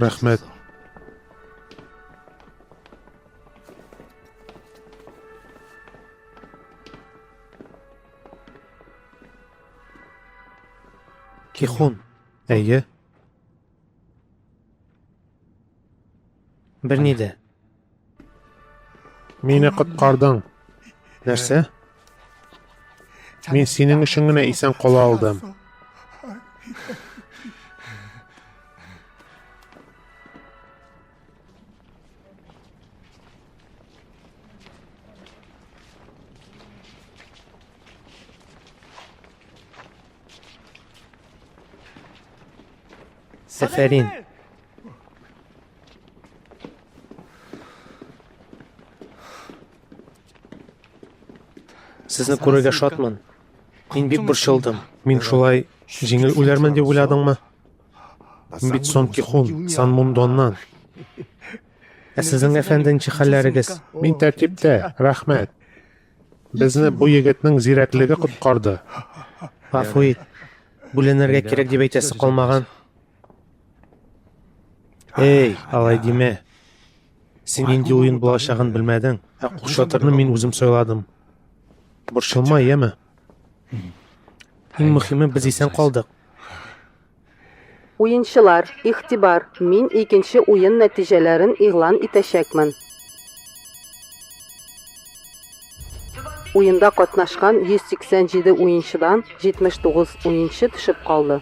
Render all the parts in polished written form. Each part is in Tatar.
Рәхмәт. Кихун. Әйе. Берни дә. Мине коткардың. Нәрсә? Мин синең өчен генә исән кала алдым. Афәрин. Сезне күрергә шатмын. Мин бик борчылдым. Мин шулай җиңел үләрмен дип уйладыңмы? Мин бит Сон Кихун, Сан Мундоннан. Ә сезнең әфәнде ничек хәлләрегез? Мин тәртиптә, рәхмәт. Безне бу егетнең зирәклеге коткарды. Гафу ит. Бүленергә кирәк дип әйтәсе калмаган. Эй, алай димә. Син нинди уен булачагын белмәдең, ә кулчатырны мин үзем сайладым. Борчылма, яме. Иң мөһиме без исән калдык. Уенчылар, игътибар, мин икенче уен нәтиҗәләрен игълан итәчәкмен. Уенда катнашкан 187 уенчыдан 79 уенчы төшеп калды.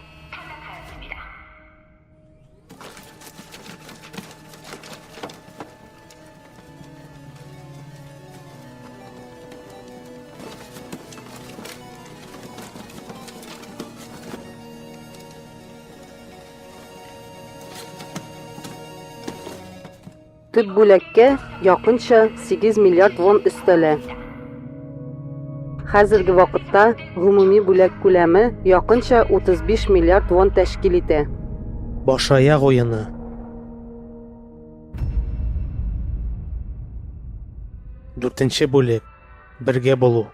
Төп бүләккә якынча 8 миллиард вон өстәлә. Хәзерге вакытта гомуми бүләк күләме якынча 35 миллиард вон тәшкил итә. Башаяк уены. Дүртенче бүлек. Бергә булу.